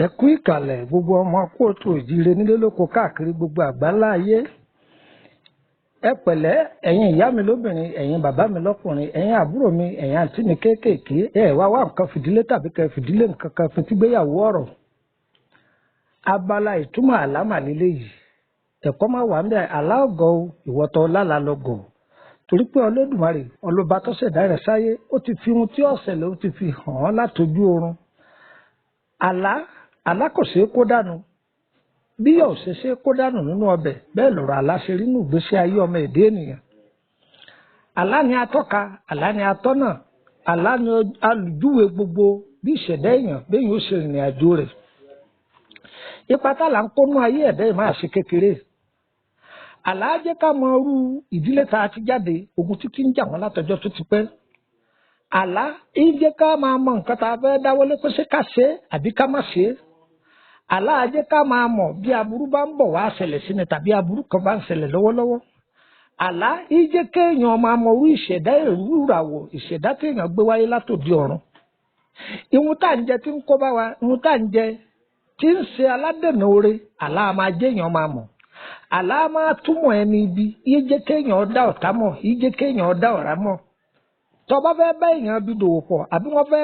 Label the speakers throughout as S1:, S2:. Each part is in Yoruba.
S1: Ẹ kú ìkàlẹ̀, gbogbo ọmọ kóòtù òjíire nílé lóko káàkiri gbogbo àgbáńlá ayé. Ẹ pẹ̀lẹ́, ẹ̀yin ìyá mi lóbìnrin, ẹ̀yin bàbá mi lọ́kùnrin, ẹ̀yin àbúrò mi, ẹ̀yin àǹtí mi kéékèèké. Ẹ wá wá nǹkan fìdílé tàbí kẹ fìdílé nǹkan kan fitígbéyàwó ọ̀rọ̀. Abala ìtumọ̀ àlámà lílé yìí, ẹ̀kọ́ máa wà ń bẹ. Àlá ọ̀gọ́ o, ìwọ́tọ̀ lálàá lọ́gọ̀, torí pé Olódùmarè ọlọ́ba tó ṣẹ̀dá rẹ̀ sáyé, ó ti fi ohun tí ó ṣẹlẹ̀, ó ti fi hàn án látojú oorun. Àlá, àlá kò ṣeé kó dànù. Bí yóò ṣe ṣe kó dànù nínú ọbẹ̀, bẹ́ẹ̀ lọ̀rọ̀ àlá ṣe rí nínú ìgbésí ayé ọmọ èdè ènìyàn. Àlá ni atọ́ka, àlá ni atọ́nà, àlá ni alùjúwe gbogbo bí ìṣẹ̀dá èèyàn béèyàn ó ṣe rìnrìn àjò rẹ̀. Ipa tálà ń kónú ayé ẹ̀dá yìí máa ṣe kékeré. Àlá jẹ́ ká mọ irú ìdílé tá a ti jáde, ogun títí ń jà wọ́n látọjọ́ tó ti pẹ́. Àlá ń jẹ́ ká máa mọ nǹkan tá a fẹ́ dáwọ́lé, pé ṣé ká ṣe é àbí ká má ṣe é. Àlá jẹ́ ká máa mọ̀ bí aburú bá ń bọ̀ wá ṣẹlẹ̀ sí ni tàbí aburú kan bá ń ṣẹlẹ̀ lọ́wọ́lọ́wọ́. Àlá ń jẹ́ kéèyàn máa mọ irú ìṣẹ̀dá, ìrúràwọ̀ ìṣẹ̀dá téèyàn gbé wáyé látòdì ọ̀run. Ìhun tá à ń jẹ tí ń kó bá wa, ìhun tá à ń jẹ tí ń ṣe aládènà oore, àlá máa jẹ́ èèyàn máa mọ̀. Àlá máa túmọ̀ ẹni ibi, yé jẹ́ kéèyàn dá ọ̀tá mọ̀, yé jẹ́ kéèyàn dá ọ̀rá mọ̀. Tó bá fẹ́ bá èèyàn bí dòwò pọ̀ àbí wọ́n fẹ́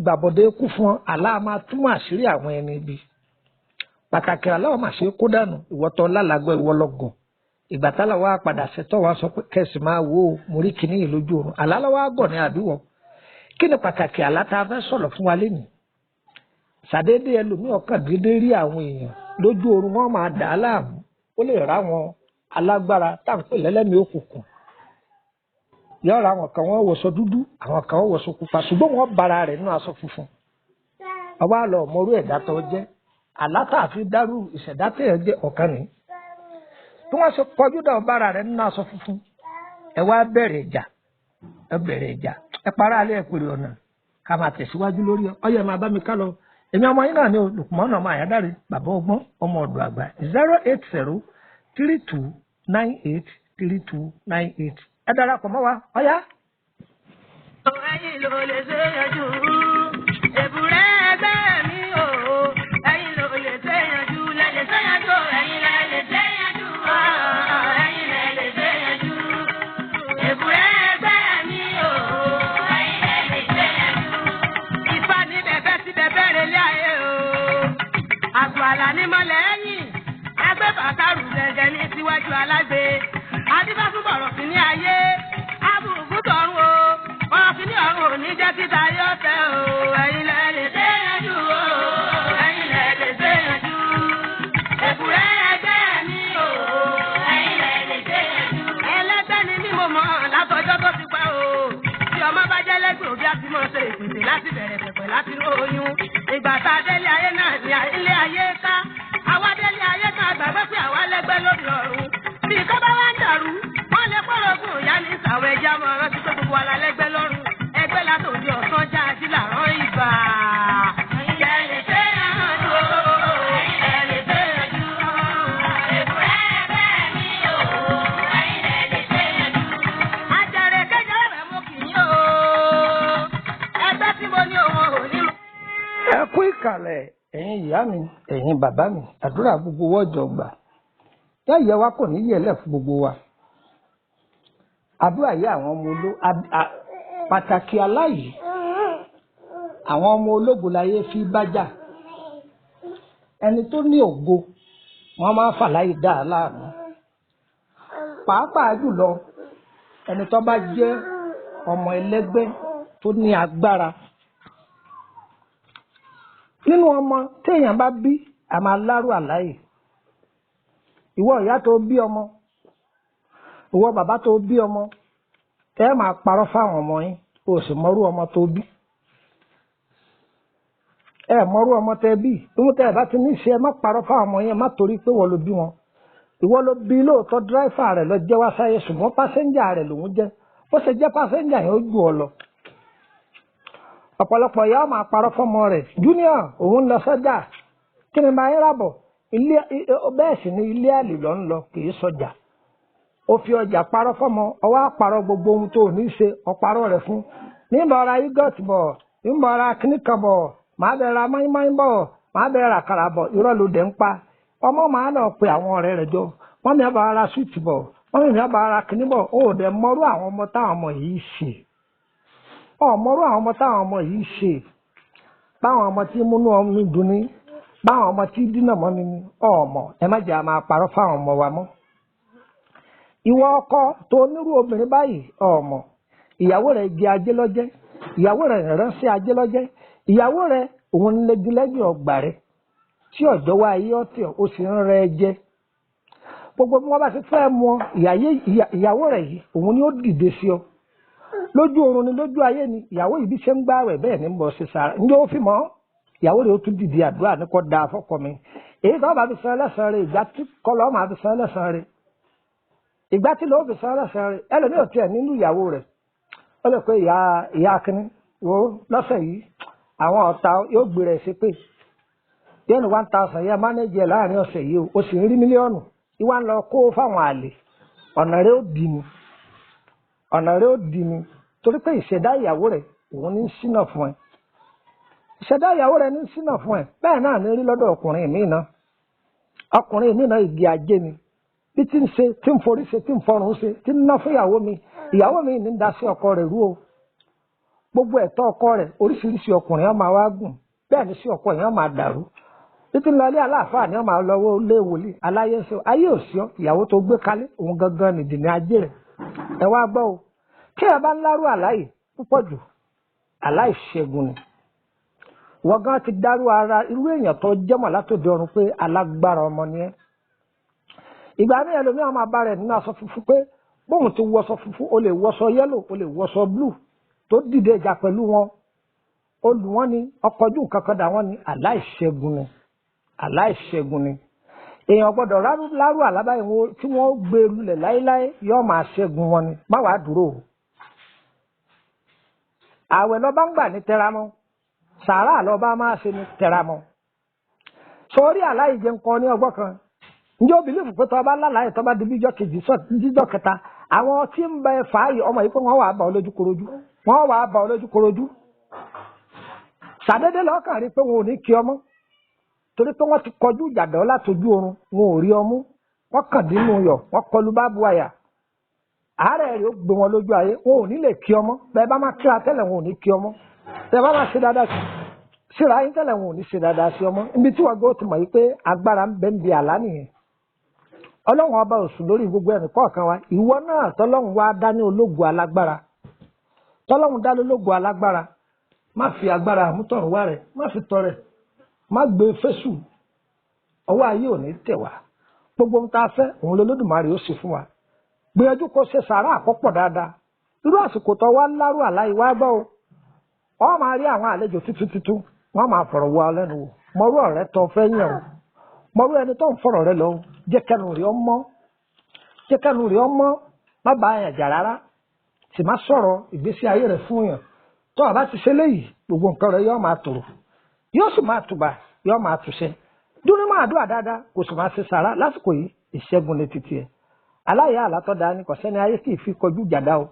S1: gbàbọ̀dé ikú fún ọ, àlá máa túmọ̀ àṣírí àwọn ẹni ibi. Pàtàkì àlá ọ̀ máa ṣe kó dànù. Ìwọ́tọ̀ lálàgbọ́, ìwọ lọ́gàn. Ìgbà tá làwọn apàdà ṣẹtọ́ wa sọ pé kẹsì máa wo mo rí kinní yìí lójú oorun. Àlá lọ́wọ́ àgọ̀ ni àbíwọ̀. Kí ni pàtàkì àlá tá a fẹ́ sọ̀rọ̀ fún wa lénìí? Ṣàdédé ẹlòmíì ọkàn dédé rí àwọn èèyàn lójú oorun, wọn máa dà á láàmú. Ó lè rá wọn alágbára tá à ń pè lẹ́lẹ́mìí òkùnkùn. Yọ̀ọ̀rọ̀ àwọn kan wọ́n wọṣọ dúdú, àwọn kan wọ́n wọṣọ pupa, ṣùgbọ́n wọ́n bara rẹ̀ nínú aṣọ funfun. Ọba àlọ́ ọmọrú ẹ̀dá tó jẹ́. Àlá tá a fi dárú ìṣẹ̀dá tẹ̀yẹ̀ jẹ́ ọ̀kan ni. Bí wọ́n ṣe kọjú dá ọba rẹ̀ nínú aṣọ funfun, ẹ wá bẹ̀rẹ̀ ìjà, ẹ bẹ̀rẹ̀ ìjà, ẹ para alẹ́, ẹ pèrè ọ̀nà, ká máa tẹ̀síwájú lórí ọ. Ọyẹ máa bá mi ká lọ. Èmi ọmọ yín náà ni Lùkùmọ́nù ọmọ Àyádáre, bàbá ọgbọ́n, ọmọ ọ̀dọ̀ àgbà. 08032983298. Ẹ darapọ̀ mọ́ wa, ọ̀yá.
S2: Ẹ̀yin ló lè ṣe yanjú èbúrẹ́ ẹgbẹ́ mi o. Ẹ̀yin ló lè ṣe yanjú, lẹ lè ṣe yanjú, ẹ̀yin lẹ lè ṣe yanjú, ẹ̀yin lẹ lè ṣe yanjú èbúrẹ́ ẹgbẹ́ mi o. Ẹ̀yin lẹ lè ṣe yanjú. Ifá ní bẹ̀bẹ̀ sí bẹ̀bẹ̀ rẹ̀ lé ayé o. Àgbò àlà ní mọ́lẹ̀ ẹ̀yìn. Ẹgbẹ́ bàtàrù gẹ̀gẹ̀ ní síwájú alágbe. Adífásún bọ̀rọ̀ sí ní ayé. Abùkù tọ̀run o. Ọ̀rọ̀ sí ní ọ̀run ò ní jẹ́ títa yóò tẹ̀ o. Ẹ̀yin lẹ lè ṣe yanjú o. Ẹ̀yin lẹ lè ṣe yanjú. Èbúrẹ́ ẹgbẹ́ mi o. Ẹ̀yin lẹ lè ṣe yanjú. Ẹlẹ́gbẹ́ ni mí, mo mọ̀ látọjọ́ tó ti pẹ́ o. Tí ọmọ bá jẹ́ lẹ́gbẹ̀ẹ́ òbí, á ti mọ̀ ṣe ìpèsè láti bẹ̀rẹ̀ pẹ̀pẹ̀ láti inú oyún. Ìgbà tá a délé ayé náà ní ilé ayé ká. Àwa délé ayé ká gbàgbé pé àwa lẹ́gbẹ́ lórí ọ̀run. Bí nǹkan bá wá ń dàrú, wọ́n lè pọ̀rọ̀ fún ìyá ní ìsàwọ̀ ẹja mọ̀ rántí pé gbogbo wa la lẹ́gbẹ́ lọ́rùn. Ẹgbẹ́ látòdì ọ̀sán já sí làárọ̀ ìgbà. Ẹ̀yin lè ṣe yanjú o. Ẹ̀yin lè ṣe yanjú. Èbúrẹ́ ẹgbẹ́ mi o. Ẹ̀yin lè lè ṣe yanjú. Àjàrè kẹjọ rẹ̀ mú kì í o. Ẹgbẹ́ tí mo ní òun ò ní mọ̀.
S1: Ẹ kú ìkàlẹ̀, ẹ̀yin ìyá mi, ẹ̀yin bàbá mi, àdúrà gbogbo wọ́jọ gbà. Yáyẹ wa kò ní yẹlẹ̀ fún gbogbo wa. Àdúrà yẹ àwọn ọmọ oló pàtàkì aláyìí, àwọn ọmọ ológo láyé fi bájà. Ẹni tó ní ògo, wọ́n máa ń fà láyé dá a láàmú. Pàápàá jùlọ, ẹni tó bá jẹ́ ọmọ ẹlẹ́gbẹ́ tó ní agbára. Nínú ọmọ téèyàn bá bí, a máa lárú àláyè. Ìwọ ìyá tó bí ọmọ, ìwọ bàbá tó bí ọmọ, ẹ máa parọ́ fáwọn ọmọ yín, o sì mọrú ọmọ tó bí. Ẹ mọrú ọmọ tẹ bí, ìwọ tẹ ẹ bá ti ní ṣe, ẹ má parọ́ fáwọn ọmọ yín, ẹ má torí pé wọ́n ló bí wọn. Ìwọ ló bí lóòótọ́, dírẹ́fà rẹ̀ lọ jẹ́ wá sáyé, ṣùgbọ́n pásẹ́njà rẹ̀ lòún jẹ́. Bó ṣe jẹ́ pásẹ́njà yẹn, ó jù ọ lọ. Ọ̀pọ̀lọpọ̀ ìyá máa parọ́ fọ́mọ rẹ̀, junior òun lọ sọ́jà, kí ni máa ń rà bọ̀ ilé? Bẹ́ẹ̀ sì ni ilé àlè lọ ń lọ, kì í sọjà. Ó fi ọjà parọ́ fọ́mọ, ọwọ́ àparọ́ gbogbo ohun tó ní í ṣe, ọ̀parọ́ rẹ̀ fún nígbà ọ̀ra yúgọ̀tì bọ̀, nígbà ọ̀ra kíníkan bọ̀, màá bẹ̀ ra mọ́ínmọ́ín bọ̀. Màá bẹ́ẹ̀ ra àkàrà bọ̀. Irọ́ ló dẹ̀ ń pa. Ọmọ màá lọ pe àwọn ọ̀rẹ́ rẹ̀ jọ. Wọ́n mi àbá ara súwìtì bọ̀. Wọ́n mi àbá ara kìíní bọ̀. Ó dẹ̀ mọ́rú àwọn ọmọ táwọn ọmọ yìí ṣe. Ọ̀ mọ́rú àwọn ọmọ táwọn ọmọ yìí ṣe. Báwọn ọmọ tí múnú ọmọ mi dùn ní. Báwọn ọmọ tí dínà mọ́ mi ní. Ọmọ ẹ má jẹ́ a máa parọ́ fáwọn ọmọ wa mọ́. Ìwọ ọkọ tó onírú obìnrin báyìí ọmọ. Ìyàwó rẹ̀ jẹ ajé lọ́jẹ́. Ìyàwó rẹ̀ ránṣẹ́ ajé lọ́jẹ́. Ìyàwó rẹ̀ òun lẹ́jú lẹ́yìn ọgbà rẹ̀. Tí ọ̀jọ́ wá ayé ọtí ó sì ń rẹ jẹ. Gbogbo bí wọ́n bá ti fẹ́ mú ọ, ìyàwó rẹ̀ yìí òun ni ó dìde sí ọ. Lójú oorun ni lójú ayé ni ìyàwó yìí bí ṣe ń gbààwẹ̀ bẹ́ẹ̀ ni ń bọ̀ ṣe sàrà. Ǹjẹ́ ó fi mọ́? Ìyàwó rẹ̀ ó tún dìde àdúrà ní kò dáa fọ́kọ mi. Èyí tó bá fi san ẹlẹ́sàn rẹ̀, ìgbà tí kọlọ́ máa fi san ẹlẹ́sàn rẹ̀. Ìgbà tí lóò fi san ẹlẹ́sàn rẹ̀, ẹlòmíì ò tiẹ̀ nínú ìyàwó rẹ̀. Ó lè pé ìyá akínní wo lọ́sẹ̀ yìí àwọn ọ̀tá yóò gbé rẹ̀ sí pé yẹn ní 1000 yẹn mánéjì ẹ̀ láàrin ọ̀sẹ̀ yìí o sì ń rí mílíọ̀nù ìwà ń lọ kó fáwọn àlè. Ọ̀nà rẹ̀ ó dì ní. Ọ̀nà rẹ̀ ó dì ní torí pé ìṣẹ̀dá ìyàwó rẹ̀ òun ní sínà fún ẹ. Ìṣẹ̀dá ìyàwó rẹ̀ ní sínà fún ẹ. Bẹ́ẹ̀ náà ní rí lọ́dọ̀ ọkùnrin mi náà. Ọkùnrin mi náà igi ajé ni. Bí tí ń ṣe, tí ń forí ṣe, tí ń fọrùn ṣe, tí ń ná fún ìyàwó mi. Ìyàwó mi ní ń da sí ọkọ rẹ̀ rú o. Gbogbo ẹ̀tọ́ ọkọ rẹ̀ oríṣiríṣi ọkùnrin ọmọ wa gùn. Bẹ́ẹ̀ ni sí ọkọ yẹn máa dàrú. Títí lọ ilé aláàfáà ni wọ́n máa lọ́wọ́ lé wòlíì. Aláyé ń ṣe ayé òsì ọ́. Ìyàwó tó gbé kalẹ̀ òun gangan nìdìní ajé rẹ̀. Ẹ wá gbọ́ o. Kí ẹ bá ń lárú àláyé púpọ̀ jù, aláìṣẹ́gun ni. Wọ́n gan ti dárú ara irú èèyàn tó jẹ́mọ̀ látòdì ọ̀run pé alágbára ọmọ ni ẹ́. Ìgbà míì ẹlòmíràn máa bá rẹ̀ nínú aṣọ funfun pé bóun ti wọṣọ funfun, ó lè wọṣọ yẹ́lò, ó lè wọṣọ blue tó dìde ìjà pẹ̀lú wọn. Olù wọn ni, ọkọ̀jú kankan dà wọ́n ni, aláìṣẹ́gun ni. Aláìṣẹ́gun ni. Èèyàn gbọ́dọ̀ lárú àlábáyé wọn tí wọ́n gbé lulẹ̀ láéláé yóò máa ṣẹ́gun wọn ni. Má wàá dúró o. Àwẹ̀ lọ́ba ń gbà ní tẹramọ́. Sàárà lọ́ba máa ṣe ní tẹramọ́. Sórí aláìjẹ nǹkan ní ọgbọ́n kan. Ǹjẹ́ o bìlífù pé tọ́ba lálàyé tọ́ba di bíjọ́ kejì jíjọ́ kẹta àwọn tí ń bẹ fàáyì ọmọ yìí pé wọ́n wàá bá ọ lójú korojú. Wọ́n wàá bá ọ lójú korojú. Sàdédé lọ́kàn rí pé wọn ò ní kí ọmọ. Torí pé wọ́n ti kọjú ìjàdọ́ látojú oorun, wọn ò rí ọmú. Wọ́n kàn dínú yọ̀, wọ́n kọlu bábu àyà. Àárẹ̀ rẹ̀ ó gbé wọn lójú ayé, wọn ò ní lè kí ọmọ. Bẹ́ẹ̀ bá máa kíra tẹ́lẹ̀ wọn ò ní kí ọmọ. Bẹ́ẹ̀ bá máa ṣe dáadáa sí síra yín tẹ́lẹ̀ wọn ò ní ṣe dáadáa sí ọmọ. Ibi tí wọ́n gbé ó ti mọ̀ yìí pé agbára ń bẹ ń bi àlá nìyẹn. Ọlọ́run ọba òsùn lórí gbogbo ẹnì kọ̀ọ̀kan wa. Ìwọ náà tọ́lọ́run wá dá ní ológo alágbára. Tọ́lọ́run dá lólógo alágbára. Má fi agbára àmútọ̀run wá rẹ̀, má fi tọrẹ, má gbé fésù. Ọwọ́ ayé ò ní tẹ̀ wá. Gbogbo ohun tá a fẹ́, òun lolódùmarè ó sì fún wa. Gbìyànjú kó ṣe sàárà àkọ́pọ̀ dáadáa. Irú àsìkò tó wá lárú àláyé wá gbọ́ o. Wọ́n máa rí àwọn àlejò tuntun tuntun. Wọ́n máa fọ̀rọ̀ wá lẹ́nu wò. Mọ̀rú ọ̀rẹ́ tó fẹ́ yàn o. Mọ̀rú ẹni tó ń fọ̀rọ̀ rẹ lọ o. Jẹ́ kẹ́nu rẹ̀ ọmọ. Jẹ́ kẹ́nu rẹ̀ ọmọ. Má bá àyàn jà rárá. Sì má sọ̀rọ̀ ìgbésí ayé rẹ̀ fún yàn. Tó o bá ti ṣe léyìí, gbogbo nǹkan rẹ̀ yóò máa tòrò. Yóò sì máa tùbà, yóò máa túṣẹ. Dúró máa dúà dáadáa, kò sì máa ṣe sàrà lásìkò yìí, ìṣẹ́gun ní títí ẹ̀. Aláìyá àlátọ́ da ni kò sẹ́ni ayé kì í fi kọjú ìjà dá o.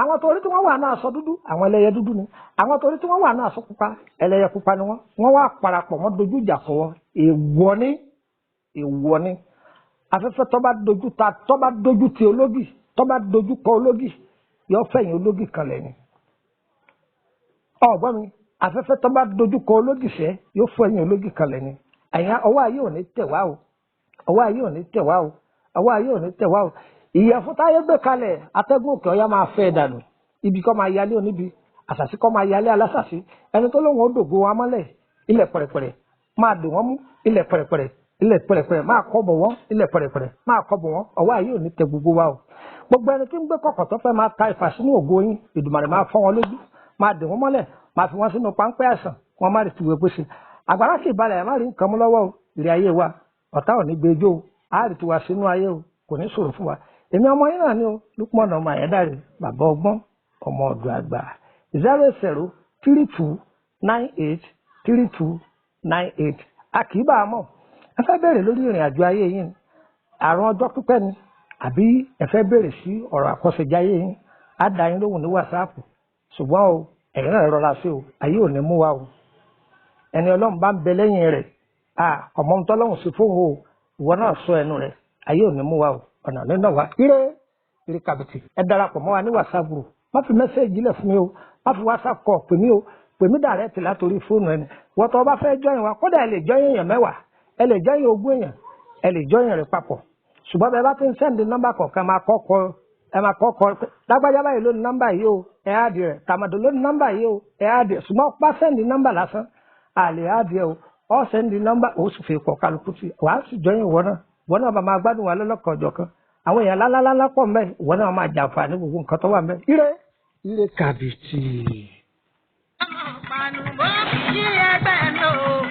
S1: Àwọn torí tí wọ́n wà náà aṣọ dúdú, àwọn ẹlẹ́yẹ dúdú ni. Àwọn torí tí wọ́n wà náà aṣọ pupa, ẹlẹ́yẹ pupa ni wọ́n. Wọ́n wá parapọ̀, wọ́n dojú ìjà kọ wọ́n. Èèwọ̀ ni, èèwọ̀ ni. Afẹ́fẹ́ tó bá dojú ta, tó bá dojú ti ológì, tó bá dojú kọ ológì, yóò fẹ̀yìn ológì kanlẹ̀ ni. Ọ̀gbọ́n mi, afẹ́fẹ́ tó bá dojú kọ ológì sẹ́, yóò fẹ̀yìn ológì kanlẹ̀ ni. Àyà ọwọ́ ayé ò ní tẹ̀ wá o. Ọwọ́ ayé ò ní tẹ̀ wá o. Ọwọ́ ayé ò ní tẹ̀ wá o. Ìyẹ̀fun táyé gbé kalẹ̀, atẹ́gùn òkè ọ̀yá máa fẹ́ dànù. Ibi kọ́ máa yalé oníbi, àṣàṣì kọ́ máa yalé alásàṣì. Ẹni tó lóun ó dògo wa mọ́lẹ̀, ilẹ̀ pẹ̀rẹ̀pẹ̀rẹ̀ máa dò wọ́n mú, ilẹ̀ pẹ̀rẹ̀pẹ̀rẹ̀, ilẹ̀ pẹ̀rẹ̀pẹ̀rẹ̀ máa kọ́ bọ̀ wọ́n, ilẹ̀ pẹ̀rẹ̀pẹ̀rẹ̀ máa kọ́ bọ̀ wọ́n. Ọwọ́ ayé ò ní tẹ gbogbo wa o. Gbogbo ẹni tí ń gbé kọ̀kọ̀ tó fẹ́ máa ta ìfà sínú ògo yín, Èdùmàrè máa fọ́ wọn lójú, máa dè wọ́n mọ́lẹ̀, máa fi wọ́n sínú páńpẹ́ àìsàn, kí wọ́n má rí tìwé pèsè. Àgbàrá sì balẹ̀, ẹ̀ má rí nǹkan mú lọ́wọ́ o. Ìrì ayé wa, ọ̀tá ò ní gbẹjọ́ o. Á rí tiwa sínú ayé o, kò ní ṣòro fún wa. Èmi ọmọ yín náà ni o, Lukman ọmọ Àyádáre, bàbá ọgbọ́n, ọmọ ọ̀dọ̀ àgbà. 00 32 98 32 98. A kì í bá a mọ̀. Ẹ fẹ́ bẹ̀rẹ̀ lórí ìrìn àjò ayé yín ni. Àrùn ọjọ́ pípẹ́ ni. Àbí ẹ fẹ́ bẹ̀rẹ̀ sí ọ̀rọ̀ àkọsẹ̀jáyé yín. Á dá yín lóhùn ní WhatsApp. Ṣùgbọ́n o, ẹ̀yin náà rọra sí o, ayé ò ní mú wa o. Ẹni Ọlọ́run bá ń bẹ lẹ́yìn rẹ̀, ọmọ ń tọ́lọ́run sí fóun o. Ìwọ náà sọ ẹnu rẹ̀, ayé ò ní mú wa o, ọ̀nà nínú wa. Ire ire kàbìtì. Ẹ darapọ̀ mọ́ wa ní WhatsApp group. Má fi message lẹ̀ fún mi o, má fi WhatsApp call pè mí o, pè mí direct látòrí fóònù ẹni. Wọ́n tó bá fẹ́ join wa, kódà ẹ lè join èèyàn 10, ẹ lè join 20 èèyàn, ẹ lè join rẹ̀ papọ̀. Ṣùgbọ́n bẹ́ẹ̀ bá ti ń send nọ́mbà kọ̀ọ̀kan, máa kọ́kọ́ ẹ máa kọ́kọ́ lágbájá báyìí ló ní nọ́mbà yìí o, ẹ á di rẹ̀. Tàmàdò ló ní nọ́mbà yìí o, ẹ á di rẹ̀. Ṣùgbọ́n bá send nọ́mbà lásán, àlè á di ẹ o. Ọ send nọ́mbà, o sì fi kọ̀ kálukú sí, wàá sì join ìwọ náà. Ìwọ náà bá máa gbádùn wa lọ́lọ́kan ọjọ́ kan. Àwọn èèyàn lálálálá pọ̀ mbẹ́, ìwọ náà máa jàǹfààní gbogbo nǹkan tó wà mbẹ́. Ire ire kàbìtì.
S2: Ọmọ panu bó kí ẹgbẹ́ mi o.